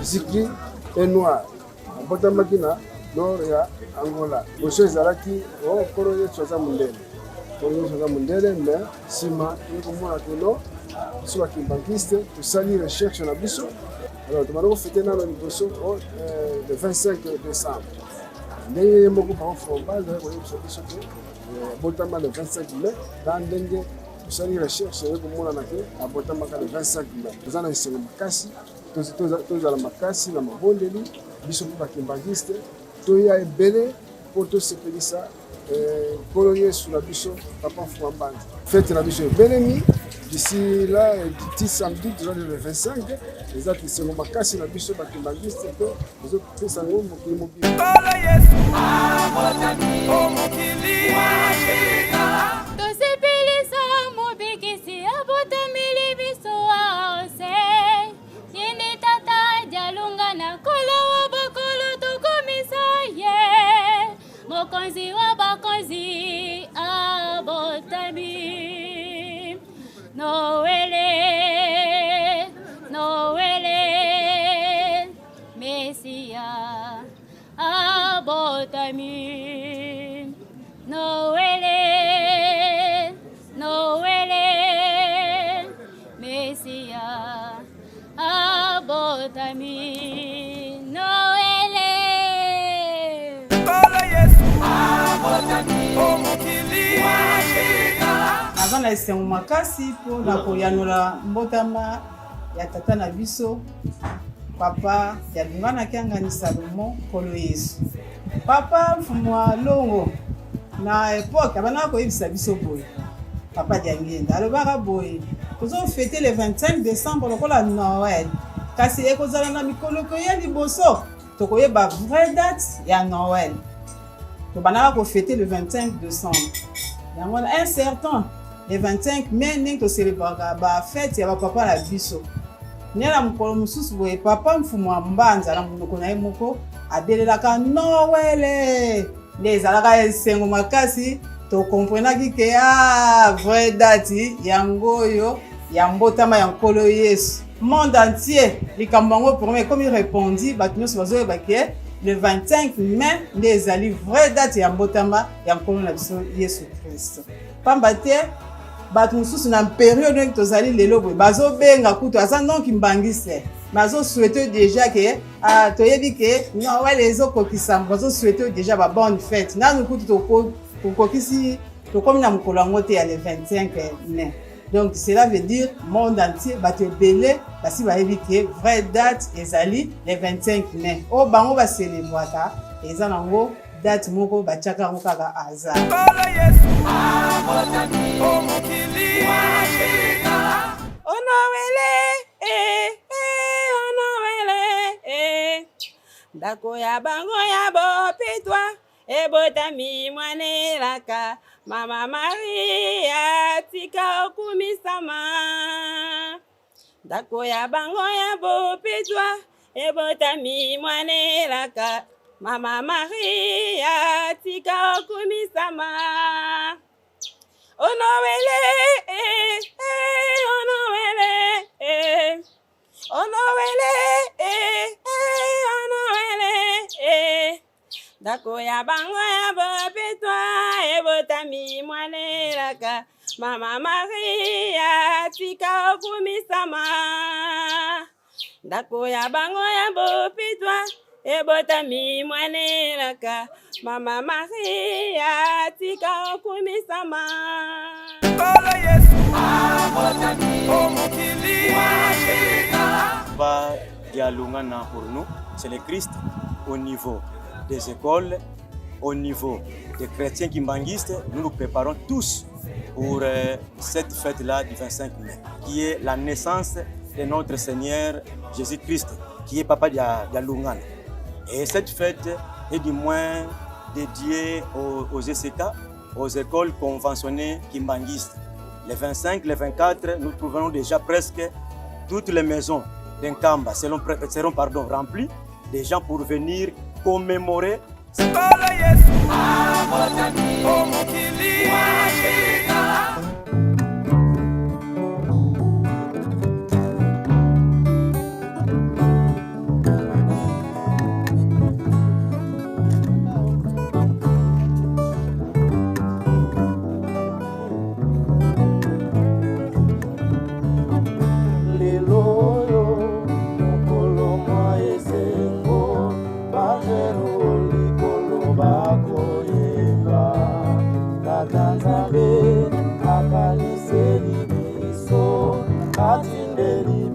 Jésus-Christ est noir, abotamaki na nord ya Angola. Liboso ezalaki oh, Nkolo Yesu aza mondele, Nkolo Yesu aza mondele, mais nsima toye komona ke no biso bakimbankiste tosali recherche na biso. Alors tobanda kofete nano liboso oh, euh, le 25 décembre, ndenge ye moko papa Frombal aye koyebisa biso ke euh, abotama le 25 mai, na ndenge tosali recherche eye komonana ke abotamaka le 25 mai. Toza na esengo makasi, tozala makasi na mabondeli, biso mpe bakimbangiste toya ebele mpo tosepelisa eh, Nkolo Yesu na biso Papa Mfuma Mbanza. Fete na biso ebelemi d'ici là ti samedi toza le 25, eza esengo makasi na biso bakimbangiste mpe ezopesa yango mokili mobimba. Nkolo Yesu abotami o mokili. Tosepelisa mobikisi abotameli biso aose ye nde tata dialunga na nkolo wa bokolo tokomisa ye mokonzi wa bakonzi abotami Noele Noele Mesia abotami Noele Noele Mesia abotami Noele Nkolo Yesu abotami o mokili. Naza na esengo makasi mpo na koyanola mbotama ya tata na biso papa ya Lungana Kiangani Salomon Nkolo Yesu. Papa Mfumu Longo na epoque abandaka koyebisa biso boye, papa Diangenda alobaka boye, tozofete le 25 décembre lokola Noël, kasi ekozala na mikolo ekoya liboso tokoyeba vraie date ya Noël. Tobandaka kofete le 25 décembre, yango wana un certain le 25 mai ndenge toselebraka bafete ya bapapa na biso. Nde na mokolo mosusu boye papa Mfumu ya Mbanza na monoko na ye moko abelelaka Noele, nde ezalaka esengo makasi. Tokomprenaki ke ah, vraie date yango oyo ya mbotama ya Nkolo Yesu. Monde entier likambo yango vraiment ekomi répandu, bato nyonso bazoyeba ke le 25 mai nde ezali vraie date ya mbotama ya Nkolo na biso Yesu Kristo. Pamba te bato mosusu na periode ndenge tozali lelo boye bazobenga kutu aza non kimbangiste, mais azosouhaite déjà ke ah, toyebi ke Noël ezokokisama, bazosouhaite déjà ba bonne fête. Nanu kutu tokokisi, tokomi na mokolo yango te ya le 25 mai. Donc cela veut dire monde entier bato ebele basi bayebi ke vraie date ezali le 25 mai. Oyo bango baselebraka eza nango date moko batiaka yango kaka hasard. Nkolo Yesu abotami o mokili. O Noele, eh, eh, o Noele, eh. Ndako ya bango ya bopetwa ebotami mwana elaka, Mama Maria tika okumisama. Ndako ya bango ya bopetwa ebotami mwana elaka, Mama Maria tika okumisama. O Noele, eh, eh, o Noele, eh. O Noele, eh, eh, o Noele, eh. Ndako ya bango ya bopetwa ebotami mwana elaka, Mama Maria tika okumisama. Ndako ya bango ya bopetwa ebotami mwana elaka, Mama Maria tika okumisama. Nkolo Yesu abotami o mokili. Ba Dialungana pour nous, c'est le Christ au niveau des écoles, au niveau des chrétiens kimbanguistes. Nous nous préparons tous pour cette fête-là du 25 mai, qui est la naissance de notre Seigneur Jésus-Christ, qui est Papa Dialungana. Et cette fête est du moins dédiée aux ECK, aux écoles conventionnées kimbanguistes. Les 25, les 24, nous trouvons déjà presque toutes les maisons d'Nkamba seront, seront pardon, remplies des gens pour venir commémorer. Nkolo Yesu abotami o mokili. Ebandeli.